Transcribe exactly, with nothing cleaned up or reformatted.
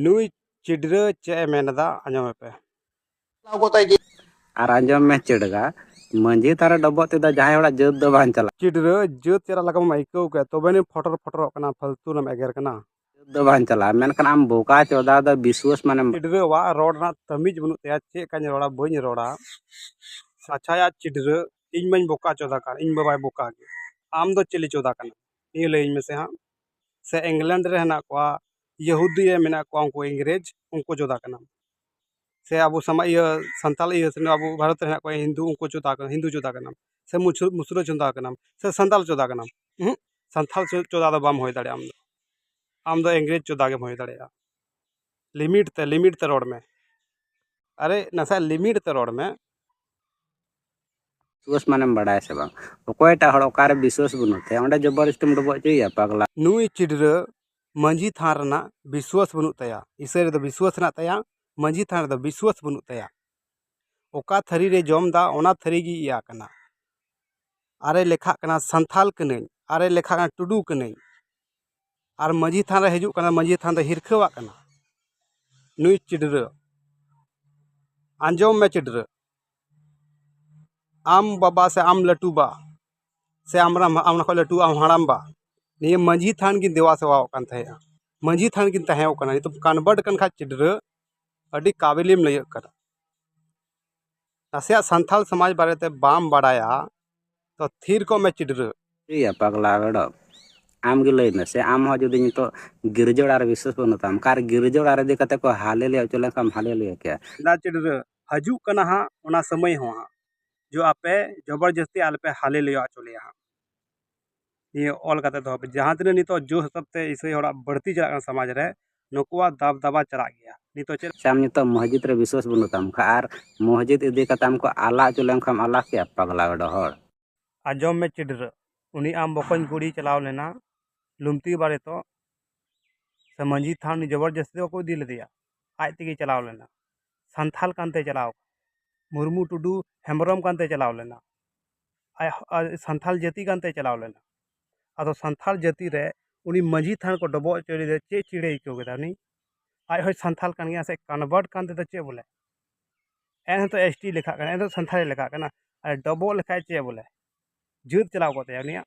ᱱᱩᱭ ᱪᱤᱰᱨᱟᱹ ᱪᱮᱫ ᱮ ᱢᱮᱱ ᱮᱫᱟ, ᱟᱸᱡᱚᱢ ᱯᱮ᱾ ᱟᱨ ᱟᱸᱡᱚᱢ ᱢᱮ ᱪᱤᱰᱜᱟ, ᱢᱟᱹᱡᱷᱤ ᱛᱷᱟᱱ ᱨᱮ ᱰᱚᱵᱚᱜ ᱛᱮᱫᱚ ᱡᱟᱦᱟᱸᱭ ᱦᱚᱲᱟᱜ ᱡᱟᱹᱛ ᱫᱚ ᱵᱟᱝ ᱪᱟᱞᱟᱜᱼᱟ᱾ ᱪᱤᱰᱨᱟᱹ, ᱡᱟᱹᱛ ᱪᱮᱫ ᱞᱮᱠᱟ ᱵᱟᱢ ᱟᱹᱭᱠᱟᱹᱣ ᱠᱮᱫ, ᱛᱚᱵᱮ ᱱᱤᱭᱟᱹ ᱯᱷᱚᱴᱚᱨ ᱯᱷᱚᱴᱚᱨᱚᱜ ᱠᱟᱱᱟ, ᱯᱷᱟᱞᱛᱩ ᱨᱮᱢ ᱮᱜᱮᱨ ᱠᱟᱱᱟ᱾ ᱡᱟᱹᱛ ᱫᱚ ᱵᱟᱝ ᱪᱟᱞᱟᱜᱼᱟ, ᱢᱮᱱᱠᱷᱟᱱ ᱟᱢ ᱵᱚᱠᱟ ᱪᱚᱫᱟ ᱫᱚ ᱵᱤᱥᱣᱟᱹᱥ ᱢᱟᱱᱮᱢ ᱪᱤᱰᱨᱟᱹᱣᱟᱜ ᱨᱚᱲ ᱨᱮᱱᱟᱜ ᱛᱟᱹᱢᱤᱡ ᱵᱟᱹᱱᱩᱜ ᱛᱟᱭᱟ, ᱪᱮᱫ ᱠᱟᱧ ᱨᱚᱲᱟ ᱵᱟᱹᱧ ᱨᱚᱲᱟ᱾ ᱟᱪᱪᱷᱟ, ᱭᱟ ᱪᱤᱰᱨᱟᱹ, ᱤᱧ ᱢᱟᱧ ᱵᱚᱠᱟ ᱪᱚᱫᱟ ᱠᱟᱱ, ᱤᱧ ᱵᱟᱵᱟᱭ ᱵᱚᱠᱟ ᱜᱮ, ᱟᱢ ᱫᱚ ᱪᱤᱞᱤ ᱪᱚᱫᱟ ᱠᱟᱱᱟ? ᱱᱤᱭᱟᱹ ᱞᱟᱹᱭᱟᱹᱧ ᱢᱮᱥᱮ ᱦᱟᱸᱜ᱾ ᱥᱮ ᱤᱝᱞᱮᱱᱰ ᱨᱮ ᱦᱮᱱᱟᱜ ᱠᱚᱣᱟ, ᱭᱟᱹᱦᱩᱫᱤᱭᱟᱹ ᱢᱮᱱᱟᱜ ᱠᱚᱣᱟ, ᱩᱱᱠᱩ ᱤᱝᱨᱮᱡᱽ, ᱩᱱᱠᱩ ᱪᱚᱫᱟ ᱠᱟᱱᱟᱢ᱾ ᱥᱮ ᱟᱵᱚ ᱥᱟᱢᱟ-, ᱤᱭᱟᱹ, ᱥᱟᱱᱛᱟᱞ, ᱤᱭᱟᱹ, ᱥᱮ ᱟᱵᱚ ᱵᱷᱟᱨᱚᱛ ᱨᱮ ᱦᱮᱱᱟᱜ ᱠᱚᱣᱟ ᱦᱤᱱᱫᱩ, ᱩᱱᱠᱩ ᱪᱚᱫᱟ ᱠᱟᱱᱟ, ᱦᱤᱱᱫᱩ ᱪᱚᱫᱟ ᱠᱟᱱᱟᱢ᱾ ᱥᱮ ᱢᱩᱥᱩ-, ᱢᱩᱥᱞᱟᱹ ᱪᱚᱫᱟ ᱠᱟᱱᱟᱢ, ᱥᱮ ᱥᱟᱱᱛᱟᱞ ᱪᱚᱫᱟ ᱠᱟᱱᱟᱢ᱾ ᱩᱦᱩᱸ, ᱥᱟᱱᱛᱟᱞ ᱪᱚ-, ᱪᱚᱫᱟ ᱫᱚ ᱵᱟᱢ ᱦᱩᱭ ᱫᱟᱲᱮᱭᱟᱜᱼᱟ ᱟᱢ ᱫᱚ᱾ ᱟᱢ ᱫᱚ ᱤᱝᱨᱮᱡᱽ ᱪᱚᱫᱟ ᱜᱮᱢ ᱦᱩᱭ ᱫᱟᱲᱮᱭᱟᱜᱼᱟ᱾ ᱞᱤᱢᱤᱴ ᱛᱮ, ᱞᱤᱢᱤᱴ ᱛᱮ ᱨᱚᱲ ᱢᱮ᱾ ᱟᱨᱮ, ᱱᱟᱥᱮ ᱞᱤᱢᱤᱴ ᱛᱮ ᱨᱚᱲ ᱢᱮ᱾ ᱵᱤᱥᱣᱟᱹᱥ ᱢᱟᱱᱮᱢ ᱵᱟᱰᱟᱭᱟ ᱥᱮ ᱵᱟᱝ? ᱚᱠᱚᱭᱴᱟᱜ ᱦᱚᱲ ᱚᱠᱟᱨᱮ ᱵᱤᱥᱣᱟᱹᱥ ᱵᱟᱹᱱᱩᱜ ᱛᱟᱭᱟ, ᱚᱸᱰᱮ ᱡᱚᱵᱚᱨᱡᱚᱥᱛᱤᱢ ᱰᱚᱵᱚᱜ ᱦᱚᱪᱚᱭᱮᱭᱟ, ᱯᱟᱜᱽᱞᱟ? ᱱᱩᱭ ᱪᱤᱰᱨᱟᱹ ᱢᱟᱹᱡᱷᱤ ᱛᱷᱟᱱ ᱨᱮᱱᱟᱜ ᱵᱤᱥᱣᱟᱹᱥ ᱵᱟᱹᱱᱩᱜ ᱛᱟᱭᱟ᱾ ᱤᱥᱟᱹᱭ ᱨᱮᱫᱚ ᱵᱤᱥᱣᱟᱹᱥ ᱦᱮᱱᱟᱜ ᱛᱟᱭᱟ, ᱢᱟᱹᱡᱷᱤ ᱛᱷᱟᱱ ᱨᱮᱫᱚ ᱵᱤᱥᱣᱟᱹᱥ ᱵᱟᱹᱱᱩᱜ ᱛᱟᱭᱟ᱾ ᱚᱠᱟ ᱛᱷᱟᱹᱨᱤ ᱨᱮ ᱡᱚᱢ ᱫᱟ, ᱚᱱᱟ ᱛᱷᱟᱹᱨᱤ ᱜᱮ ᱤᱭᱟᱹ ᱠᱟᱱᱟ᱾ ᱟᱨᱮ ᱞᱮᱠᱷᱟᱜ ᱠᱟᱱᱟ, "ᱥᱟᱱᱛᱷᱟᱞ ᱠᱟᱹᱱᱟᱹᱧ", ᱟᱨᱮ ᱞᱮᱠᱷᱟᱜ ᱠᱟᱱᱟ, "ᱴᱩᱰᱩ ᱠᱟᱹᱱᱟᱹᱧ", ᱟᱨ ᱢᱟᱹᱡᱷᱤ ᱛᱷᱟᱱ ᱨᱮ ᱦᱤᱡᱩᱜ ᱠᱟᱱᱟ, ᱢᱟᱹᱡᱷᱤ ᱛᱷᱟᱱ ᱫᱚ ᱦᱤᱨᱠᱷᱟᱹᱣᱟᱜ ᱠᱟᱱᱟ᱾ ᱱᱩᱭ ᱪᱤᱰᱨᱟᱹ, ᱟᱸᱡᱚᱢ ᱢᱮ ᱪᱤᱰᱨᱟᱹ, ᱟᱢ ᱵᱟᱵᱟ ᱥᱮ ᱟᱢ ᱞᱟᱹᱴᱩ ᱵᱟ ᱥᱮ ᱟᱢ ᱨᱟᱢ-, ᱟᱢ ᱚᱱᱟ ᱠᱷᱚᱱ ᱞᱟᱹᱴᱩ ᱟᱢ ᱦᱟᱲᱟᱢ ᱵᱟ, ᱱᱤᱭᱟᱹ ᱢᱟᱹᱡᱷᱤ ᱛᱷᱟᱱ ᱠᱤᱱ ᱫᱮᱣᱟ ᱥᱮᱵᱟᱣᱟᱜ ᱠᱟᱱ ᱛᱟᱦᱮᱸᱜᱼᱟ, ᱢᱟᱹᱡᱷᱤ ᱛᱷᱟᱱ ᱠᱤᱱ ᱛᱟᱦᱮᱸ ᱠᱟᱱᱟ᱾ ᱱᱤᱛᱚᱜ convert ᱠᱟᱱ ᱠᱷᱟᱡ ᱪᱤᱰᱨᱟᱹ, ᱟᱹᱰᱤ ᱠᱟᱵᱤᱞᱮᱢ ᱞᱟᱹᱭᱟᱹᱜ ᱠᱟᱱᱟ᱾ ᱱᱟᱥᱮᱭᱟᱜ ᱥᱟᱱᱛᱷᱟᱞ ᱥᱚᱢᱟᱡᱽ ᱵᱟᱨᱮᱛᱮ ᱵᱟᱢ ᱵᱟᱲᱟᱭᱟ, ᱛᱚ ᱛᱷᱤᱨ ᱠᱚᱜ ᱢᱮ ᱪᱤᱰᱨᱟᱹ᱾ ᱤᱭᱟᱹ ᱯᱟᱜᱽᱞᱟ ᱜᱚᱰᱚ, ᱟᱢ ᱜᱮ ᱞᱟᱹᱭ ᱢᱮ ᱥᱮ, ᱟᱢ ᱦᱚᱸ ᱡᱩᱫᱤ ᱱᱤᱛᱚᱜ ᱜᱤᱨᱡᱟᱹ ᱚᱲᱟᱜ ᱨᱮ ᱵᱤᱥᱣᱟᱹᱥ ᱵᱟᱹᱱᱩᱜ ᱛᱟᱢ, ᱚᱠᱟᱨᱮ ᱜᱤᱨᱡᱟᱹ ᱚᱲᱟᱜ ᱨᱮ ᱤᱫᱤ ᱠᱟᱛᱮ ᱠᱚ ᱦᱟᱞᱮ ᱞᱩᱭᱟ ᱦᱚᱪᱚ ᱞᱮᱱᱠᱷᱟᱱ ᱦᱟᱞᱮ ᱞᱩᱭᱟ ᱠᱮᱭᱟ? ᱫᱟ ᱪᱤᱰᱨᱟᱹ, ᱦᱤᱡᱩᱜ ᱠᱟᱱᱟ ᱦᱟᱸᱜ ᱚᱱᱟ ᱥᱚᱢᱚᱭ ᱦᱚᱸ ᱦᱟᱸᱜ, ᱡᱚ ᱟᱯᱮ ᱡᱚᱵᱚᱨᱡᱚᱥᱛᱤ ᱟᱞᱚᱯᱮ ᱦᱟᱞᱮ ᱞᱩᱭᱟ ᱦᱚᱪᱚ ᱞᱮᱭᱟ ᱦᱟᱸᱜ᱾ ᱱᱤᱭᱟᱹ ᱚᱞ ᱠᱟᱛᱮ ᱫᱚᱦᱚ ᱯᱮ᱾ ᱡᱟᱦᱟᱸ ᱛᱤᱱᱟᱹᱜ ᱱᱤᱛᱚᱜ ᱡᱳ ᱦᱤᱥᱟᱹᱵ ᱛᱮ ᱤᱥᱟᱹᱭ ᱦᱚᱲᱟᱜ ᱵᱟᱹᱲᱛᱤ ᱪᱟᱞᱟᱜ ᱠᱟᱱᱟ ᱥᱚᱢᱟᱡᱽ ᱨᱮ, ᱱᱩᱠᱩᱣᱟᱜ ᱫᱟᱵ ᱫᱟᱵᱟ ᱪᱟᱞᱟᱜ ᱜᱮᱭᱟ᱾ ᱱᱤᱛᱚᱜ ᱪᱮᱫ ᱥᱮ ᱟᱢ ᱱᱤᱛᱚᱜ ᱢᱚᱥᱡᱤᱫ ᱨᱮ ᱵᱤᱥᱣᱟᱥ ᱵᱟᱹᱱᱩᱜ ᱛᱟᱢ ᱠᱷᱟᱱ ᱟᱨ ᱢᱚᱥᱡᱤᱫ ᱤᱫᱤ ᱠᱟᱛᱮ ᱟᱢ ᱠᱚ ᱟᱞᱟ ᱦᱚᱪᱚ ᱞᱮᱱ ᱠᱷᱟᱱ ᱟᱞᱟ ᱠᱮᱭᱟ, ᱯᱟᱜᱽᱞᱟ ᱜᱚᱰᱚ ᱦᱚᱲ᱾ ᱟᱸᱡᱚᱢ ᱢᱮ ᱪᱤᱰᱨᱟᱹ, ᱩᱱᱤ ᱟᱢ ᱵᱚᱠᱚᱧ ᱠᱩᱲᱤᱭ ᱪᱟᱞᱟᱣ ᱞᱮᱱᱟ ᱞᱩᱢᱛᱤ ᱵᱟᱨᱮᱛᱚᱜ, ᱥᱮ ᱢᱟᱹᱡᱷᱤ ᱛᱷᱟᱱ ᱩᱱᱤ ᱡᱚᱵᱚᱨᱡᱚᱥᱛᱤ ᱵᱟᱠᱚ ᱤᱫᱤ ᱞᱮᱫᱮᱭᱟ, ᱟᱡ ᱛᱮᱜᱮ ᱪᱟᱞᱟᱣ ᱞᱮᱱᱟ᱾ ᱥᱟᱱᱛᱷᱟᱞ ᱠᱟᱱᱛᱮ ᱪᱟᱞᱟᱣ, ᱢᱩᱨᱢᱩ ᱴᱩᱰᱩ ᱦᱮᱢᱵᱨᱚᱢ ᱠᱟᱱᱛᱮ ᱪᱟᱞᱟᱣ ᱞᱮᱱᱟ, ᱟᱡ, ᱟᱡ ᱥᱟᱱᱛᱷᱟᱞ ᱡᱟᱹᱛᱤ ᱠᱟᱱᱛᱮ ᱪᱟᱞᱟᱣ ᱞᱮᱱᱟ᱾ ᱟᱫᱚ ᱥᱟᱱᱛᱷᱟᱞ ᱡᱟᱹᱛᱤ ᱨᱮ ᱩᱱᱤ ᱢᱟᱹᱡᱷᱤ ᱛᱷᱟᱱ ᱠᱚ ᱰᱚᱵᱚᱜ ᱦᱚᱪᱚ ᱞᱮᱫᱮ, ᱪᱮᱫ ᱪᱤᱲᱮ ᱟᱹᱭᱠᱟᱹᱣ ᱠᱮᱫᱟ ᱩᱱᱤ? ᱟᱡ ᱦᱚᱸ ᱥᱟᱱᱛᱟᱲ ᱠᱟᱱ ᱜᱮᱭᱟ ᱥᱮ, ᱠᱚᱱᱵᱷᱟᱨᱴ ᱠᱟᱱ ᱛᱮᱫᱚ ᱪᱮᱫ ᱵᱚᱞᱮ, ᱮᱱᱦᱚᱸᱛᱚ ᱮᱥ ᱴᱤ ᱞᱮᱠᱷᱟᱜ ᱠᱟᱱᱟ, ᱮᱱᱦᱚᱸ ᱥᱟᱱᱛᱟᱲᱤ ᱞᱮᱠᱷᱟᱜ ᱠᱟᱱᱟ᱾ ᱟᱨ ᱰᱚᱵᱚᱜ ᱞᱮᱠᱷᱟᱡ ᱪᱮᱫ ᱵᱚᱞᱮ, ᱡᱟᱹᱛ ᱪᱟᱞᱟᱣ ᱠᱚᱜ ᱛᱟᱭᱟ ᱩᱱᱤᱭᱟᱜ᱾